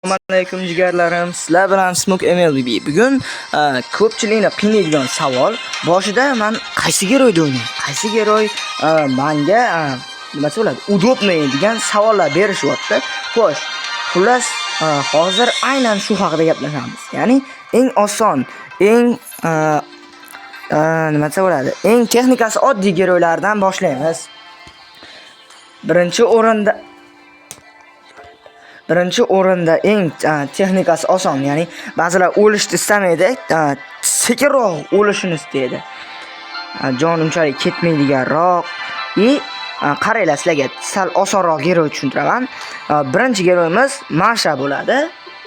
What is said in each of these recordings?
Alaykum jigarlarim, sizlar bilan Smok MLB. Bugun ko'pchilikni qiynaydigan savol. Boshida men qaysi geroyda o'ynay? Qaysi geroy menga nima desa bo'ladi? Удобный degan savollar berishyapti. Xo'sh, xullas, hozir aynan shu haqida gaplashamiz. Ya'ni eng oson, eng nima desa bo'ladi? Eng texnikasi oddiy geroylardan boshlaymiz. Birinchi o'rinda eng texnikasi oson, ya'ni ba'zilar o'lishni istamaydi, sekinroq o'lishini istaydi. Jon unchalik ketmaydiganroq. И qaranglar, sizlarga sal osonroq geroy tushuntiraman. Birinchi geroyimiz Masha bo'ladi.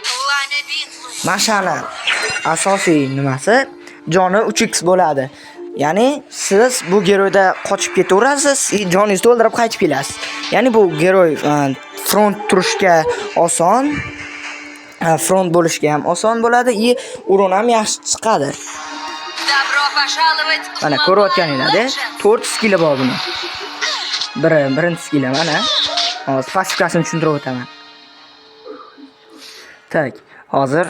Пламя битвы. Mashani asosiy nimasi joni 3x bo'ladi. Ya'ni siz bu geroyda qochib ketaverasiz, и joningizni to'ldirib qaytib kelasiz. Ya'ni bu geroy front turishga oson, front bo'lishga ham oson bo'ladi и урон ham yaxshi chiqadi. Добро пожаловать в Mana Mobile ko'rayotganinglarda Legends. 4 skilli bor buni. Birinchi skilli mana. Hozir passivkasini tushuntirib o'taman. Так, hozir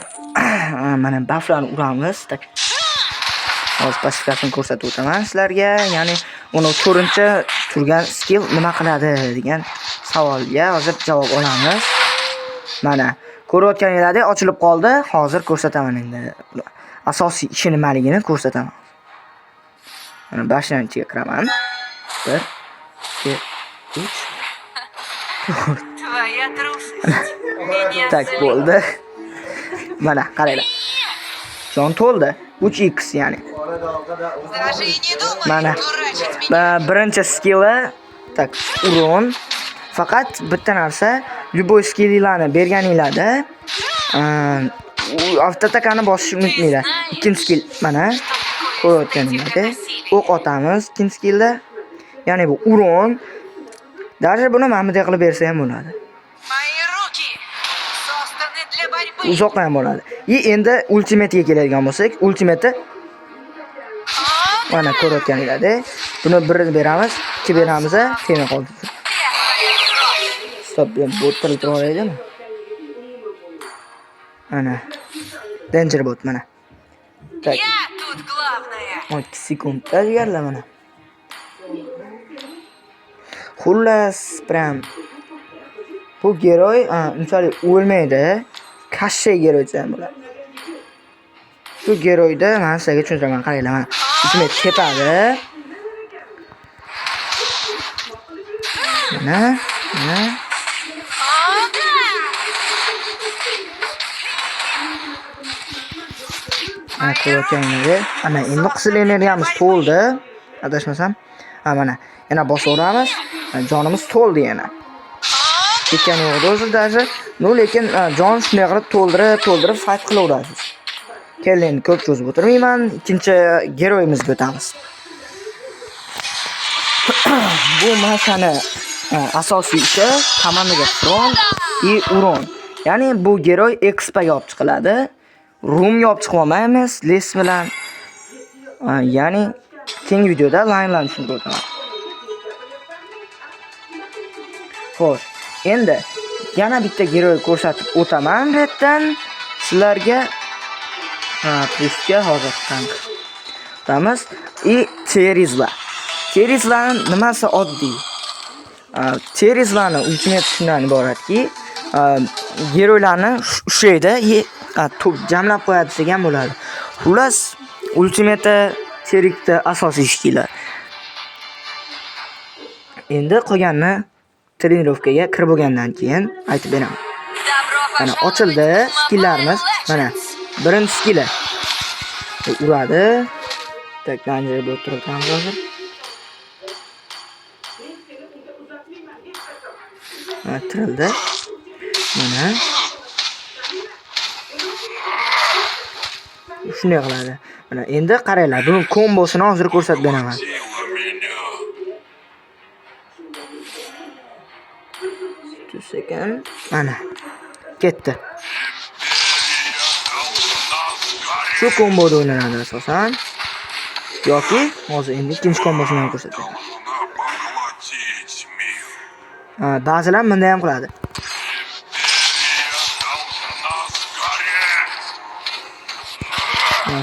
mana bufflarni uramiz. Так. Hozir passivkasini ko'rsatib o'taman sizlarga. Ya'ni uni to'rtinchi turgan skill nima qiladi degan savolga hozir javob olamiz. Mana ko'rayotganinglardek ochilib qoldi. Hozir ko'rsataman endi. Asosiy ishi nimaligini ko'rsataman. Mana bashning ichiga kiraman. 1 2 3 4. Твоя трусость меня Так злит. Bo'ldi. Mana qaranglar. Jon to'ldi. 3x ya'ni. Даже и не думай Mana. дурачить меня. Va birinchi skilli, так, урон. Faqat bitta narsa, любой skillinglarni berganinglarda avtoatakani bosishni unutmanglar. Ikkinchi skill mana ko'rayotganinglarda o'q otamiz ikkinchi skillda. Ya'ni bu урон. Даже buni mana bunday qilib bersa ham bo'ladi. Мои руки созданы для борьбы. Uzoqqa ham bo'ladi. И endi ultimatega keladigan bo'lsak, ultimati mana ko'rayotganinglarda buni birini beramiz, ikki beramiz, tegmay qoldi. Стоп, bot tiriltirib olaylikmi? Mana. Danger bot mana. Так, Я тут главная. 12 sekundda jigarlar mana. Xullas, прям bu geroy unchalik o'lmaydi. Kashshay geroy desam bo'ladi. Shu geroyda men sizlarga tushuntiraman, qaranglar mana. Ultimate tepadi. Mana, mana. О, да! Mana ko'rayotganinglardek, ana endi qizil energiyamiz to'ldi. Adashmasam. Ha, mana yana bosaveramiz. Jonimiz to'ldi yana. Ketgani yo'q edi o'zi даже. Ну, lekin jon shunday qilib to'ldirib, to'ldirib fight qilaverasiz. Keldi, endi ko'p cho'zib o'tirmayman. Ikkinchi geroyimizga o'tamiz. Bu Mashani asosiy ishi komandaga front и урон. Ya'ni bu geroy expaga olib chiqiladi. Roamga olib chiqib olmaymiz лес bilan. Ya'ni keyingi videoda linelarni tushuntirib o'taman. Xo'sh, endi yana bitta geroy ko'rsatib o'taman bu yerdan sizlarga. Ha, plusga hozir tank o'tamiz. И Terizla. Terizlani nimasi oddiy? Terizlani ultimate shundan iboratki, geroylarni ushlaydi, to'p jamlab qo'yadi desak ham bo'ladi. Xullas, ultimate Terikda asosiy skilli. Endi qolganini trenirovkaga kirib bo'lgandan keyin aytib beraman. Добро Mana пожаловать ochildi в Mobile skilllarimiz. Mana Legends. birinchi skilli. Uradi. Так, danger bo'lib turibmiz hozir. Mana tirildi. Mana. Shunday qiladi. Mana endi qaranglar, buning kombosini hozir ko'rsatib beraman. Sekin. Mana. Ketdi. Shu komboda o'ynanadi asosan. Yoki hozir endi ikkinchi kombosini ham ko'rsatib beraman. Ba'zilar bunday ham qiladi.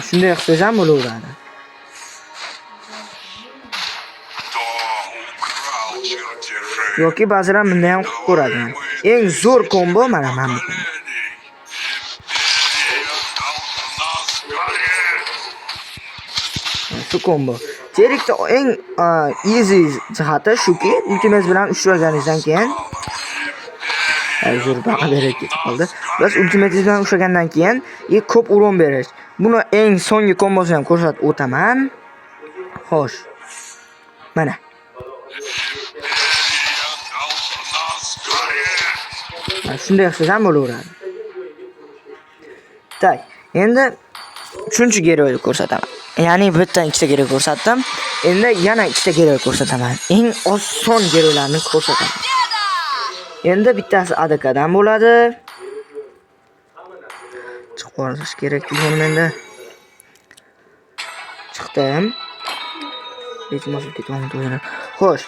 Shunday qilsangiz ham bo'laveradi. Кто украл чертежи? Yoki ba'zilar bunday ham qilib ko'radi. Eng zo'r kombo mana bu. Поколений. Империя должна сгореть. Shu kombo. Terikda eng easy jihati shuki, ultimate bilan ushlaganingizdan keyin zo'r baqa berib ketib qoldi. Biz ultimate bilan ushlagandan keyin ko'p урон berish. Buni eng so'nggi kombosini ham ko'rsatib o'taman. Xo'sh. Mana. Империя должна сгореть. Mana shunday qilsangiz ham bo'laveradi. Так, endi uchinchi герой ni ko'rsataman. Ya'ni bitta ikkita герой ko'rsatdim. Endi yana ikkita герой ko'rsataman. Eng oson герой larni ko'rsataman. Endi bittasi ADKdan bo'ladi. Chiqib olish kerak telefonim endi. Chiqdim. Lekin bosib ketyapman to'g'ri. Xo'sh.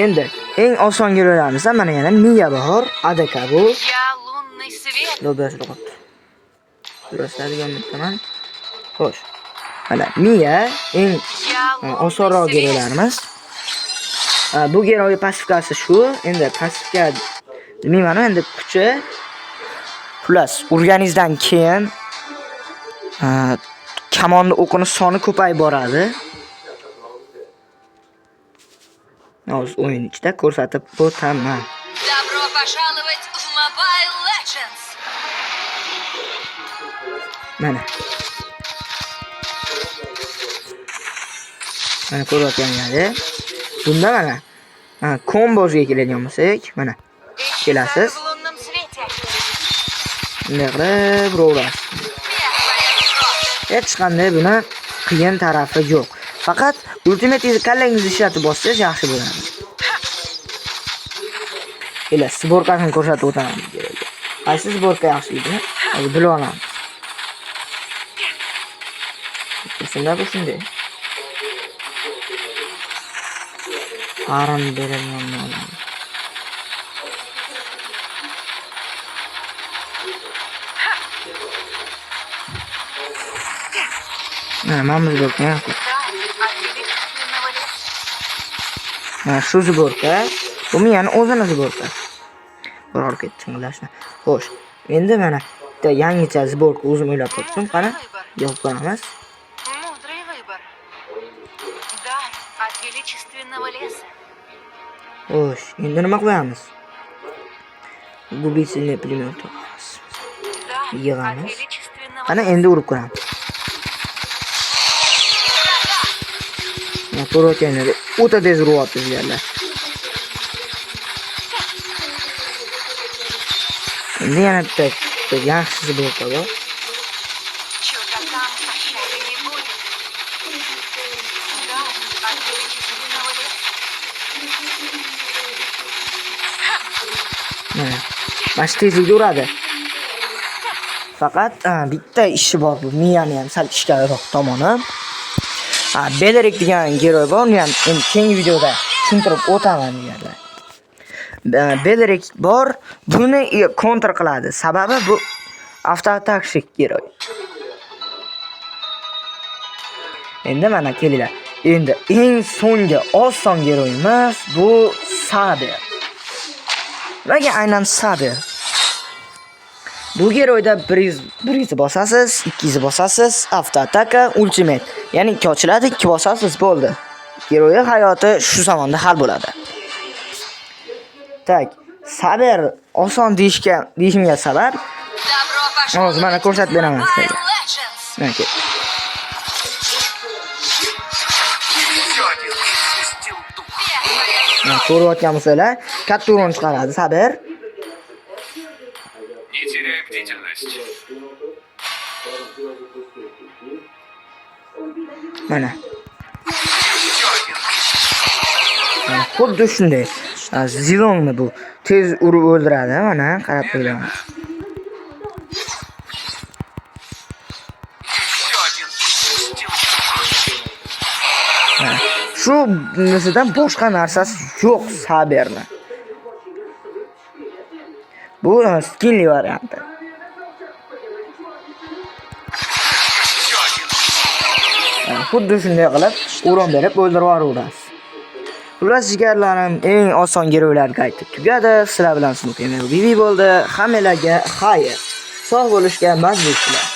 Endi eng oson герой larimizdan mana yana Miya bor. ADK bu. Я лунный свет. Lobasi yo'qotdi. Ko'rsatadigan bittaman. Xo'sh. Mana Miya eng Я лунный osonroq свет. герой larimiz. Bu герой пассивка si shu. Endi пассивка demayman, endi kuchi xullas urganingizdan keyin kamonni o'qini soni ko'payib boradi. Hozir o'yin ichida ko'rsatib o'taman. Добро пожаловать в Mobile Legends! Mana. Mana ko'rayotganlaringiz. Bunda mana ha, kombosiga keladigan bo'lsak, mana Исчезаю Kelasiz. в лунном свете. Bunday qilib uraverasiz. Hech qanday buni qiyin tarafi yo'q. Faqat ultimate kallangizni ishlatib bossangiz yaxshi bo'ladi. Ila сборка sini ko'rsatib o'taman bu yerga. Qaysi сборка yaxshiligini hozir bilib olamiz. Shunda bu shunday. Farm berilgan olamiz. Mana mana bu сборка ham. Mana shu сборка, bu miyani o'zini сборка si. Bir olib ketdi ching'illashni. Xo'sh, endi mana bitta yangicha сборка o'zim o'ylab topdim. Qani, yo'q ko'ramiz. Мудрый выбор. Дар от величественного леса. Xo'sh, endi nima qo'yamiz? Губительный племёт qo'yamiz. Дар от Yig'amiz. величественного Qani endi urib ko'ramiz. Mana ko'rayotganlar o'ta tez uryapti sizlarlar. Endi yana bitta yaxshisi bo'lib qoldi. Чужакам пощады не будет. Дар от величественного леса. Mana. Mana shu tezlikda uradi. Faqat bitta ishi bor bu miyani ham sal ishkalroq tomoni. Belerik degan герой bor, uni ham endi keyingi videoda tushuntirib o'taman deganlar. Belerik bor, buni kontr qiladi. Sababi bu avtoatakshik герой. Endi mana kelinglar. Endi eng so'nggi oson герой imiz bu Saber. Nimaga aynan Saber? Bu герой da bir yuz bosasiz, 200 bosasiz, avtoataka, ultimate. Ya'ni ikki ochiladi, ikki bosasiz bo'ldi. Герой hayoti shu zamonda hal bo'ladi. Tak, Saber oson deyishimga sabab hozir mana ko'rsatib beraman sizlarga. Mana ket. Mana ko'rayotgan bo'lsanglar, katta урон chiqaradi Saber. Не теряй бдительность. Mana. Mana xuddi shunday. Zilongni bu tez urib o'ldiradi. Mana qarab qo'yinglar. Shu narsadan boshqa narsasi yo'q Saberni. Bu skinli varianti. Xuddi shunday qilib урон berib o'ldirib yuboraverasiz. Xullas, jigarlarim, eng oson герой lar gayti tugadi. Sizlar bilan Snoop MLBB bo'ldi. Hammalarga xayr. Sog' bo'lishga majbursizlar.